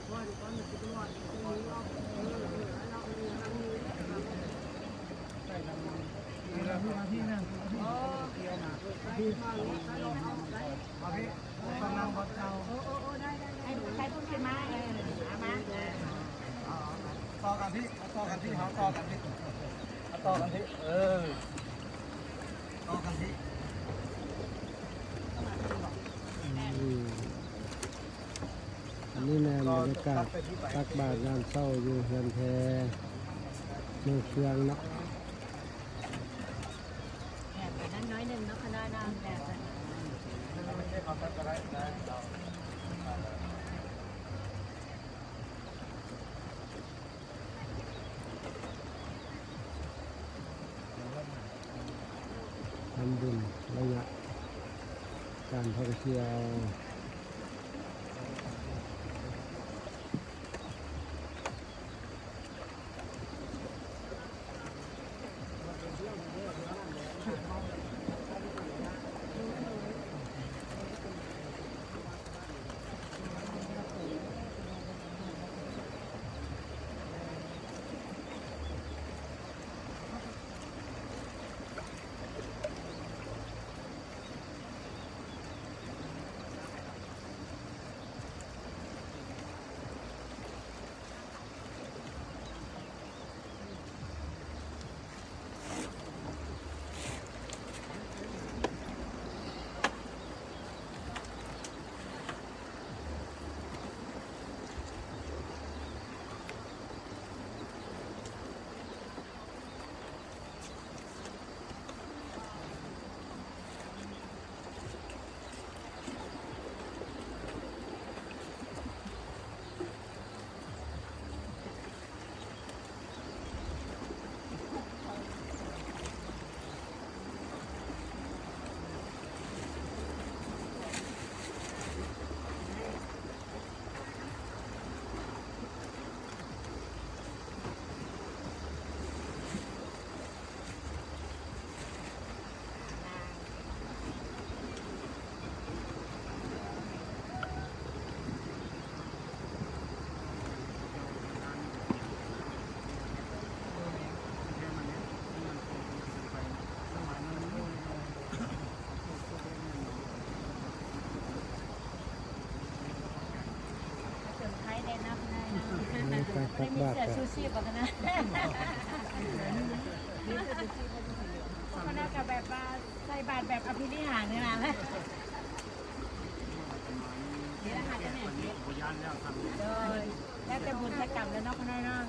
ໃຫ້ ໃຫ້ເພິ່ນຂຶ້ນມາ ເອີ ມາ ມາ ຕໍ່ກັນພີ້ ຕໍ່ກັນພີ້ ເຮົາຕໍ່ກັນພີ້ ເຮົາຕໍ່ກັນພີ້ ເອີ ຕໍ່ກັນພີ້. ອືມ ອັນນີ້ແມ່ນບັນຍາກາດຕັກບາດຍາມເຊົ້າຢູ່ເຮືອນແພເມືອງເຟືອງເນາະ. ແຫບໄປນັ້ນໜ້ອຍໜຶ່ງເນາະ ຄະນະນາງ ແຫບໄປ ທຳບຸນໄລຍະການທ່ອງທ່ຽວ. ເປັນໄທແນະນຳເລີຍເນາະ ໃນການຕັກບາດ ໄດ້ມີເສື້ອຊູຊີບບໍ່ຄະນະ? ຄະນະກະແບບວ່າໃສ່ບາດແບບອະພິນິຫານນີ້ນະ ນີ້ລະຫາກະແມ່ນ ໂດຍ ແລ້ວແຕ່ບຸນແຕ່ກຳແລ້ວເນາະ ຄະນະເນາະ.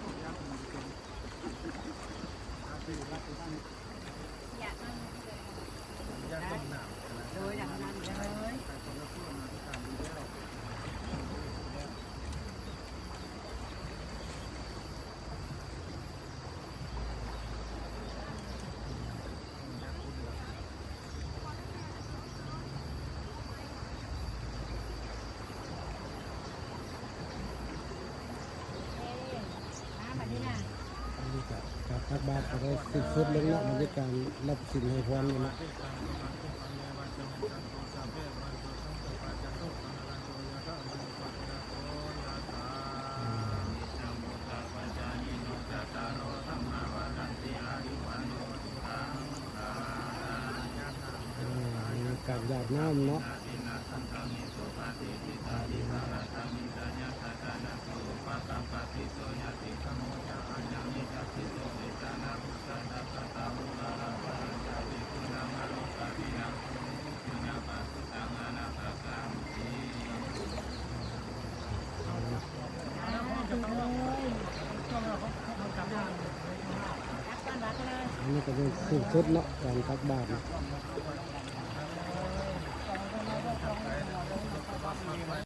ອັນນີ້ກະການຕັກບາດກະໄດ້ສິ້ນສຸດລົງເນາະ ບັນຍາກາດຮັບສິນໃຫ້ພອນນີ້ເນາະ. ເອີ ການຢາດນ້ຳເນາະ. ອັນນີ້ກະເປັນສິ້ນສຸດເນາະ ການຕັກບາດເນາະ.